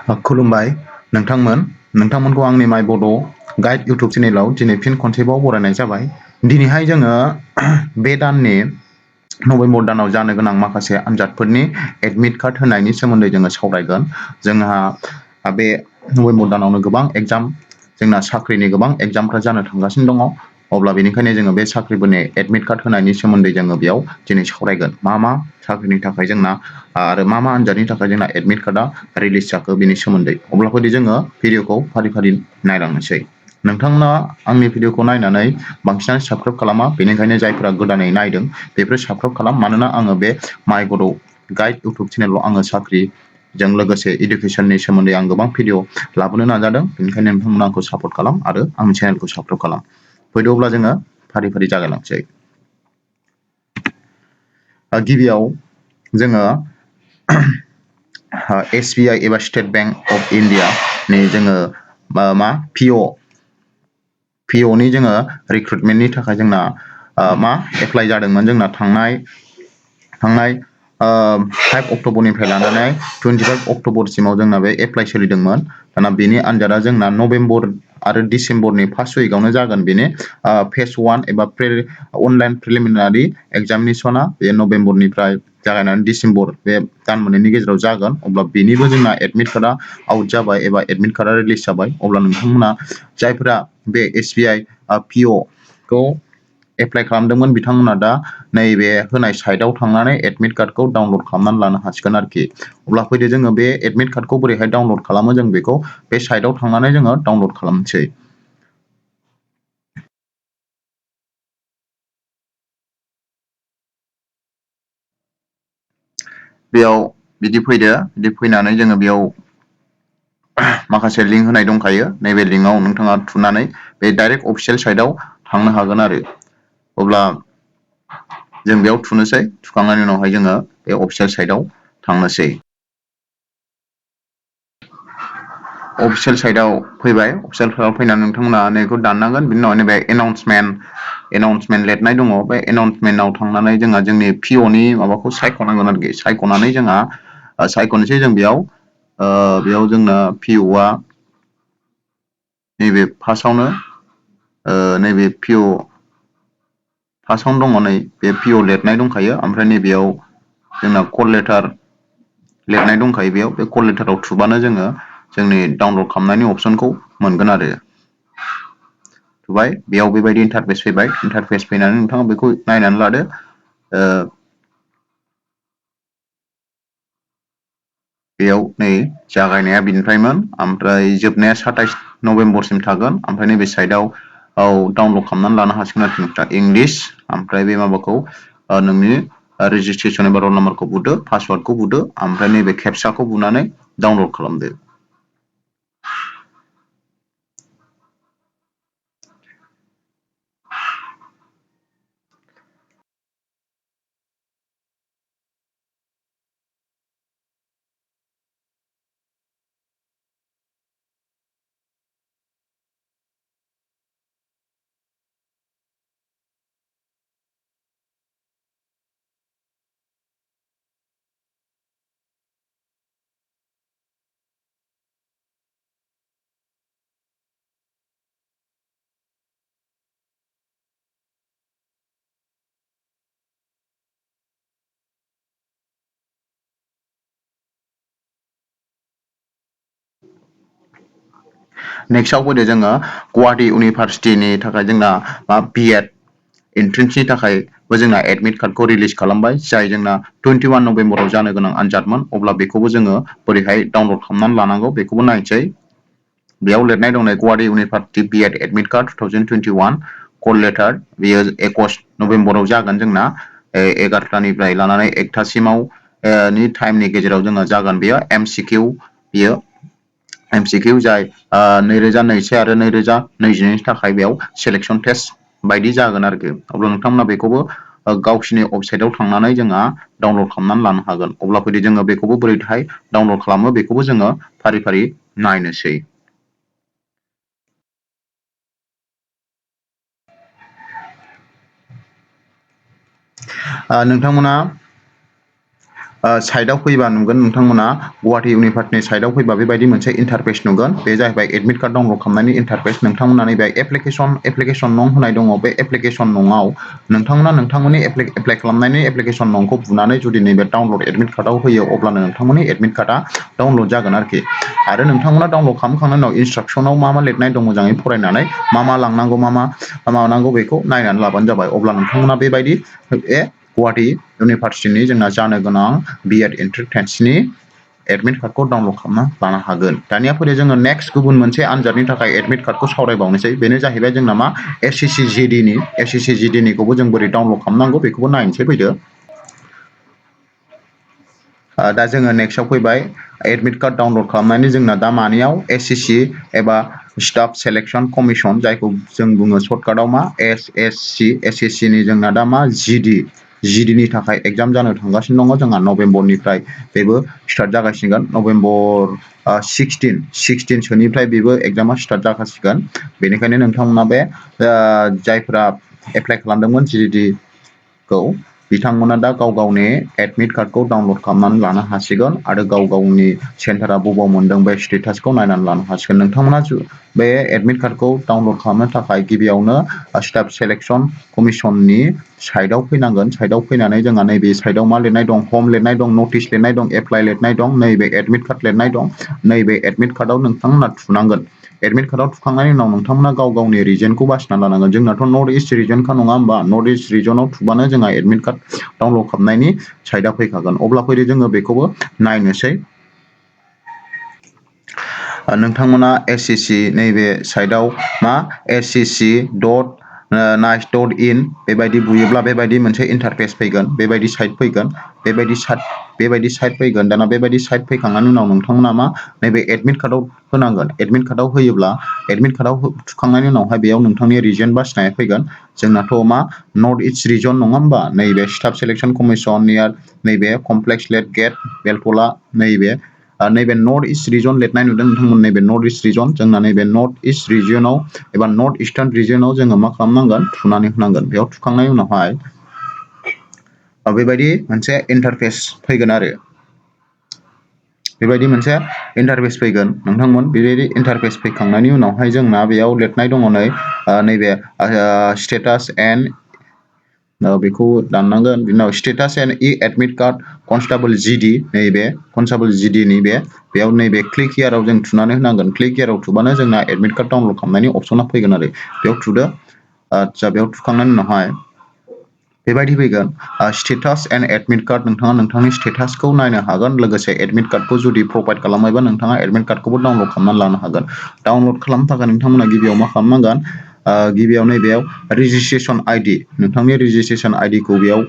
खुलुमबाय नोंथांमोनखौ आंनि माय बड' गाइड इउटुब चेनेलाव दिनै फिन खनसेबाव बरायनाय जाबाय। दिनैहाय जोङो बे दाननि नभेम्बर दानाव जानो गोनां माखासे आनजादफोरनि एडमिट कार्ड होनायनि सोमोन्दै जोङो सावरायगोन। जोंहा बे नभेम्बर दानावनो गोबां एग्जाम जोंना साख्रिनि गोबां एग्जामफ्रा जानो थांगासिनो दङ। अब्ला बेनिखायनो जोङो बे साख्रिफोरनि एडमिट कार्ड होनायनि सोमोन्दै जोङो बेयाव दिनै सावरायगोन। मा साख्रिनि थाखाय जोंना आरो मा आनजादनि थाखाय जोंना एडमिट कार्डआ रिलिज जाखो बेनि सोमोन्दै। अब्ला फैदो जोङो भिडिअखौ फारि फारि नायलांनोसै। नोंथांमोना आंनि भिडिअखौ नायनानै बांसिनानो साबस्क्राइब खालामा, बेनिखायनो जायफोरा गोदानै नायदों बेफोर साबस्क्राइब खालाम। मानोना आङो बे माय बड' गाइड इउटुब चेनेलाव आङो साख्रिजों लोगोसे इडुकेसननि सोमोन्दै आं गोबां भिडिअ लाबोनो नाजादों। बेनिखायनो नोंथांमोना आंखौ सापर्ट खालाम आरो आंनि चेनेलखौ साबस्क्राइब खालाम। फैदो अब्ला जोङो फारि फारि जागायलांसै। गिबियाव जोङो SBI एबा स्टेट बेंक अफ इण्डियानि जोङो POनि जोङो रिक्रुटमेन्टनि थाखाय जोंना एप्लाइ जादोंमोन जोंना थांनाय 5 अक्ट'बरनिफ्राय लानानै 25 अक्ट'बरसिमाव जोंना बे एप्लाइ सोलिदोंमोन। दाना बेनि आनजादा जोंना नभेम्बर आरो डिसेम्बरनि फार्स्ट उइकआवनो जागोन। बेनि फेज 1 एबा अनलाइन प्रिलिमिनारि एग्जामिनेसना बे नभेम्बरनिफ्राय जागायनानै डिसेम्बर बे दान मोननैनि गेजेराव जागोन। अब्ला बेनिबो जोंना एडमिट कार्डआ आउट जाबाय एबा एडमिट कार्डआ रिलिज जाबाय। अब्ला नोंथांमोना जायफोरा बे SBI PO खौ एप्लाइ खालामदोंमोन बिथांमोना दा नैबे होनाय साइटआव थांनानै एडमिट कार्डखौ डाउनलड खालामनानै लानो हासिगोन आरोखि। अब्ला फैदो जोङो बे एडमिट कार्डखौ बोरैहाय डाउनलड खालामो जों बेखौ बे साइटआव थांनानै जोङो डाउनलड खालामनोसै। बेयाव बिदि फैनानै जोङो बेयाव माखासे लिंक होनाय दंखायो। नैबे लिंकआव नोंथाङा थुनानै बे डाइरेक्ट अफिसियेल साइटआव थांनो हागोन आरो। अब्ला जों बेयाव थुनोसै। थुखांनायनि उनावहाय जोङो बे अफिसियेल साइटआव थांनोसै। अफिसियेल साइटआव फैबाय। अफिसियेल साइटआव फैनानै नोंथांमोना नैखौ दाननांगोन। बिनि उनाव नैबे एनाउन्समेन्ट लिरनाय दङ। बे एनाउन्समेन्टआव थांनानै जोंहा जोंनि POनि माबाखौ सायख'नांगोन आरोखि। सायख'नानै जोंहा सायख'नोसै जों बेयाव जोंना POआ नैबे फार्स्टआवनो नैबे PO फार्स्टआवनो दङ। नै बे PO लिरनाय दंखायो। ओमफ्राय नैबेयाव जोंना कल लेटार लिरनाय दंखायो। बेयाव बे कल लेटाराव थुबानो जोङो जोंनि डाउनलड खालामनायनि अपसनखौ मोनगोन आरो। थुबाय। बेयाव बेबायदि इन्टारफेस फैबाय। इन्टारफेस फैनानै नोंथाङा बेखौ नायनानै लादो। बेयाव नै जागायनाया बिनिफ्रायमोन, ओमफ्राय जोबनाया 27 नभेम्बरसिम थागोन। ओमफ्राय नैबे साइडआव डाउनलड खालामनानै लानो हासिगोन आरोखि नोंथाङा इंलिस। ओमफ्राय बे माबाखौ नोंनि रेजिस्ट्रेसन एबा रल नाम्बारखौ बुदो, पासवार्डखौ बुदो, ओमफ्राय नैबे केपसाखौ बुनानै डाउनलड खालामदो। नेक्स्टआव फैदो जोङो गुवाहाटी इउनिभारसिटिनि थाखाय जोंना B.ED एन्ट्रेन्सनि थाखायबो जोंना एडमिट कार्डखौ रिलिज खालामबाय। जाय जोंना 21 नभेम्बराव जानो गोनां आनजादमोन। अब्ला बेखौबो जोङो बोरैहाय डाउनलड खालामनानै लानांगौ बेखौबो नायनोसै। बेयाव लिरनाय दं Guwahati university B.ED admit card 2021 call letter. बेयो 21 नभेम्बराव जागोन जोंना 11टानिफ्राय लानानै 1टासिमाव नि टाइमनि गेजेराव जोङो जागोन। बेयो MCQ जाय 2021 आरो 2022नि थाखाय बेयाव सेलेक्सन टेस्ट बायदि जागोन आरोखि। अब्ला नोंथांमोना बेखौबो गावसिनि वेबसाइटआव थांनानै जोंहा डाउनलड खालामनानै लानो हागोन। अब्ला फैदो जोङो बेखौबो बोरैहाय डाउनलड खालामो बेखौबो जोङो फारि फारि नायनोसै। नोंथांमोना साइडआव फैबा नुगोन नोंथांमोना गुवाहाटी इउनिभार्सिटिनि साइडआव फैबा बेबायदि मोनसे इन्टारफेस नुगोन बे जाहैबाय एडमिट कार्ड डाउनलड खालामनायनि इन्टारफेस नोंथांमोना नैबे एप्लिकेसन नं होनाय दङ बे एप्लिकेसन नङाव नोंथांमोना नोंथांमोननि एप्लाइ खालामनायनि एप्लिकेसन नंखौ बुनानै जुदि नैबे डाउनलड एडमिट कार्डआव होयो अब्लानो नोंथांमोननि एडमिट कार्डआ डाउनलड जागोन आरोखि आरो नोंथांमोना डाउनलड खालामखांनायनि उनाव इन्सट्राक्सनाव मा लिरनाय दं मोजाङै फरायनानै मा लांनांगौ मा माबानांगौ बेखौ नायनानै लाबानो जाबाय अब्ला नोंथांमोना बेबायदि बे गुवाहाटी इउनिभार्सिटिनि जोंना जानो गोनां B.ED एन्ट्रेन्सनि एडमिट कार्डखौ डाउनलड खालामना लानो हागोन दानिया फैदो जोङो नेक्स्ट गुबुन मोनसे आनजादनि थाखाय एडमिट कार्डखौ सावरायबावनोसै बेनो जाहैबाय जोंना मा SSC GD निखौबो जों बोरै डाउनलड खालामनांगौ बेखौबो नायनोसै फैदो दा जोङो नेक्स्टआव फैबाय एडमिट कार्ड डाउनलड खालामनायनि जोंना दा मानियाव SSC एबा स्टाफ सेलेक्सन कमिसन जायखौ जों बुङो सर्टकाटआव मा SSC नि जोंना दा मा GD नि थाखाय एग्जाम जानो थांगासिनो दङ जोंहा नभेम्बरनिफ्राय बेबो स्टार्ट जागासिगोन नभेम्बर 16 सोनिफ्राय बेबो एग्जामा स्टार्ट जागासिगोन बेनिखायनो नोंथांमोना बे जायफोरा एप्लाइ खालामदोंमोन GD खौ बिथांमोना दा गाव गावनि एडमिट कार्डखौ डाउनलड खालामनानै लानो हासिगोन आरो गाव गावनि सेन्टारा बबाव मोनदों बे स्टेटासखौ नायनानै लानो हासिगोन नोंथांमोना बे एडमिट कार्डखौ डाउनलड खालामनो थाखाय गिबियावनो स्टाफ सेलेक्सन कमिसननि साइडआव फैनांगोन साइडआव फैनानै जोंहा नैबे साइडआव मा लिरनाय दं हम लिरनाय दं नटिस लिरनाय दं एप्लाइ लिरनाय दं नैबे एडमिट कार्ड लिरनाय दं नैबे एडमिट कार्डआव नोंथांमोना थुनांगोन एडमिट कार्डआव थुखांनायनि उनाव नोंथांमोना गाव गावनि रिजनखौ बासिना लानांगोन जोंनाथ' नर्थ इस्ट रिजनखा नङा होमबा नर्थ इस्ट रिजनाव थुबानो जोंहा एडमिट कार्ड डाउनलड खालामनायनि साइडआ फैखागोन अब्ला फैदो जोङो बेखौबो नायनोसै नोंथांमोना SSC नैबे साइडआव मा SSC.nice.in बेबायदि बुयोब्ला बेबायदि मोनसे इन्टारफेस फैगोन बेबायदि साइट फैगोन बेबायदि साइट फैगोन दाना बेबायदि साइट फैखांनायनि उनाव नोंथांमोना मा नैबे एडमिट कार्डआव होनांगोन एडमिट कार्डआव होयोब्ला एडमिट कार्डआव थुखांनायनि उनावहाय बेयाव नोंथांनि रिजन बासिनाय फैगोन जोंनाथ' मा नर्थ इस्ट रिजन नङा होमबा नैबे स्टाफ सेलेक्सन कमिसन नियार नैबे कमप्लेक्स लेट गेट बेलटला नैबे नर्थ इस्ट रिजन लिरनाय नुदों नोंथांमोन नैबे नर्थ इस्ट रिजन जोंना नैबे नर्थ इस्ट रिजनाव एबा नर्थ इस्टार्न रिजनाव जोङो मा खालामनांगोन थुनानै होनांगोन बेयाव थुखांनायनि उनावहाय बेबायदि मोनसे इन्टारफेस फैगोन आरो बेबायदि मोनसे इन्टारफेस फैगोन नोंथांमोन बेबायदि इन्टारफेस फैखांनायनि उनावहाय जोंना बेयाव लिरनाय दङ नैबे स्टेटास एन्ड बेखौ दाननांगोन बिनि उनाव status and admit card constable GD नैबे कनस्टेबल GD नि बेयाव नैबे क्लिक हियाराव जों थुनानै होनांगोन क्लिक हियाराव थुबानो जोंना एडमिट कार्ड डाउनलड खालामनायनि अपसना फैगोन आरो बेयाव थुदो आदसा बेयाव थुखांनायनि उनावहाय बेबायदि फैगोन स्टेटास एन्ड एडमिट कार्ड नोंथाङा नोंथांनि स्टेटासखौ नायनो हागोन लोगोसे एडमिट कार्डखौ जुदि प्रभाइड खालामोबा नोंथाङा एडमिट कार्डखौबो डाउनलड खालामनानै लानो हागोन डाउनलड खालामनो थाखाय नोंथांमोना गिबियाव मा खालामनांगोन गिबियाव नैबेयाव रेजिस्ट्रेसन ID नोंथांनि रेजिस्ट्रेसन ID खौ बेयाव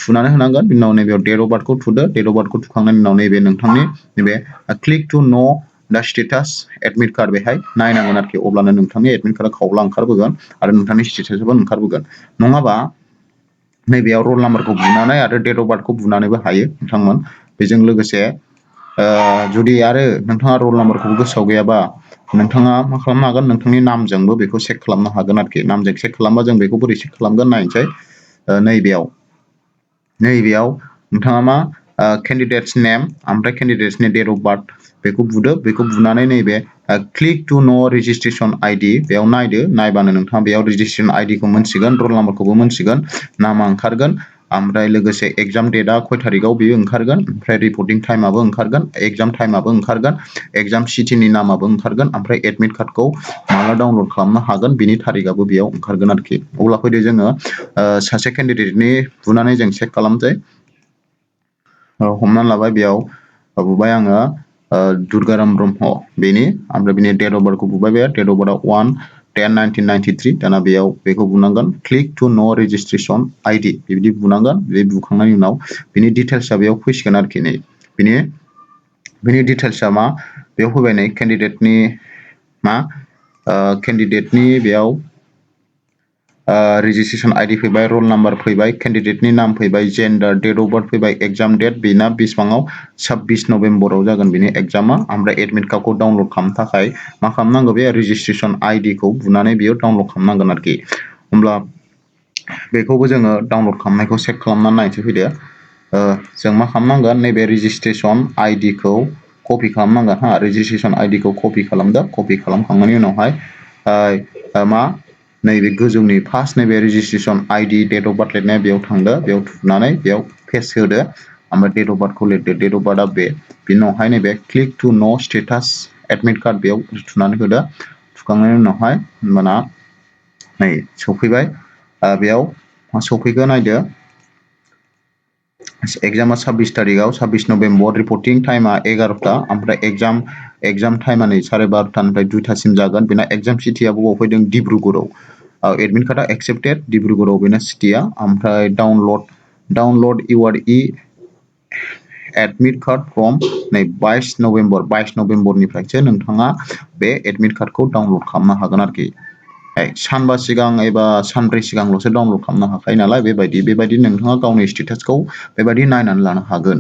थुनानै होनांगोन बिनि उनाव नैबेयाव डेट अफ बार्थखौ थुदो डेट अफ बार्थखौ थुखांनायनि उनाव नैबे नोंथांनि नैबे क्लिक टु नो दा स्टेटास एडमिट कार्ड बेहाय नायनांगोन आरोखि अब्लानो नोंथांनि एडमिट कार्डआ खावला ओंखारबोगोन आरो नोंथांनि स्टेटासआबो ओंखारबोगोन नङाबा नैबेयाव रल नाम्बारखौ बुनानै आरो डेट अफ बार्थखौ बुनानैबो हायो नोंथांमोन बेजों लोगोसे जुदि आरो नोंथाङा रल नाम्बारखौ गोसोआव गैयाबा नोंथाङा मा खालामनो हागोन नोंथांनि नामजोंबो बेखौ चेक खालामनो हागोन आरोखि नामजों चेक खालामबा जों बेखौ बोरै चेक खालामगोन नायनोसै नैबेयाव नोंथाङा मा केन्डिडेट्स नेम ओमफ्राय केन्डिडेट्सनि डेट अफ बार्थ बेखौ बुदो बेखौ बुनानै नैबे click to know registration ID बेयाव नायदो नायबानो नोंथाङा बेयाव रेजिस्ट्रेसन ID खौ मोनसिगोन रल नाम्बारखौबो मोनसिगोन नामा ओंखारगोन ओमफ्राय लोगोसे एग्जाम डेटआ खय थारिखआव बेयो ओंखारगोन ओमफ्राय रिपर्टिं टाइमाबो ओंखारगोन एग्जाम टाइमाबो ओंखारगोन एग्जाम सिटिनि नामाबो ओंखारगोन ओमफ्राय एडमिट कार्डखौ माला डाउनलड खालामनो हागोन बिनि थारिखआबो बेयाव ओंखारगोन आरोखि अब्ला फैदो जोङो सासे केन्डिडेटनि बुनानै जों चेक खालामसै हमनानै लाबाय बेयाव बुबाय आङो दुर्गाराम ब्रह्म बेनि ओमफ्राय बिनि डेट अफ बार्थखौ बुबाय बे डेट अफ बार्थआ 1/10/1993 दाना बेयाव बेखौ बुनांगोन click to know registration ID बिदि बुनांगोन बे बुखांनायनि उनाव बिनि डिटेल्सआ बेयाव फैसिगोन आरोखि नै बिनि डिटेल्सआ मा बेयाव फैबाय नै केन्डिडेटनि मा केन्डिडेटनि बेयाव रेजिस्ट्रेसन ID फैबाय रल नाम्बार फैबाय केन्डिडेटनि नाम फैबाय जेन्डार डेट अफ बार्थ फैबाय एग्जाम डेट बेना बेसेबाङाव 26 नभेम्बराव जागोन बेनि एग्जामा ओमफ्राय एडमिट कार्डखौ डाउनलड खालामनो थाखाय मा खालामनांगौ बे रेजिस्ट्रेसन ID खौ बुनानै बेयाव डाउनलड खालामनांगोन आरोखि होमब्ला बेखौबो जोङो डाउनलड खालामनायखौ चेक खालामनानै नायनोसै फैदो जों मा खालामनांगोन नैबे रेजिस्ट्रेसन आइडि खौ कपि खालामनांगोन हा रेजिस्ट्रेसन आइडि खौ कपि खालामदो कपि खालामखांनायनि उनावहाय मा नैबे गोजौनि फार्स्ट नैबे registration ID date of birth लिरनाया बेयाव थांदो बेयाव थुनानै बेयाव पेस्ट होदो ओमफ्राय डेट अफ बार्थखौ लिरदो डेट अफ बार्थआ बेनि उनावहाय नैबे क्लिक टु न' स्टेटास एडमिट कार्ड बेयाव थुनानै होदो थुखांनायनि उनावहाय होमबाना नै सफैबाय बेयाव सफैगोन नायदो एग्जामा 26 तारिखआव 26 नभेम्बर रिपर्टिं टाइमा 11टा ओमफ्राय एग्जाम टाइमा नै 12:30निफ्राय 2टासिम जागोन बेना एग्जाम सिटिया बबाव फैदों डिब्रुगड़आव एडमिट कार्डआ एक्सेप्टेड डिब्रुगड़आव बेना सिटिया ओमफ्राय डाउनलड इउआर एडमिट कार्ड फ्रम नै 22 नभेम्बरनिफ्रायसो नोंथाङा बे एडमिट कार्डखौ डाउनलड खालामनो हागोन आरोखि सानबा सिगां एबा सानब्रै सिगांल'सो डाउनलड खालामनो हाखायो नालाय बेबायदि नोंथाङा गावनि स्टेटासखौ बेबायदि नायनानै लानो हागोन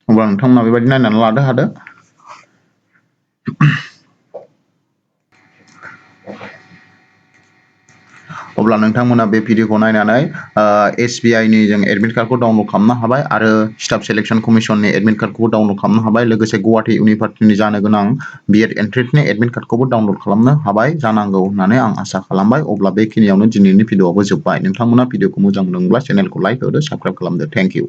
अब्ला नोंथांमोना बेबायदि नायनानै लानो हादो अब्ला नोंथांमोना बे भिडिअखौ नायनानै SBI नि जों एडमिट कार्डखौ डाउनलड खालामनो हाबाय आरो स्टाफ सेलेक्सन कमिसननि एडमिट कार्डखौबो डाउनलड खालामनो हाबाय लोगोसे गुवाहाटी इउनिभारसिटिनि जानो गोनां B.ED एन्ट्रेन्सनि एडमिट कार्डखौबो डाउनलड खालामनो हाबाय जानांगौ होननानै आं आसा खालामबाय अब्ला बेखिनियावनो दिनैनि भिडिअआबो जोब्बाय नोंथांमोना भिडिअखौ मोजां मोनदोंब्ला चेनेलखौ लाइक होदो साबस्क्राइब खालामदो थेंक इउ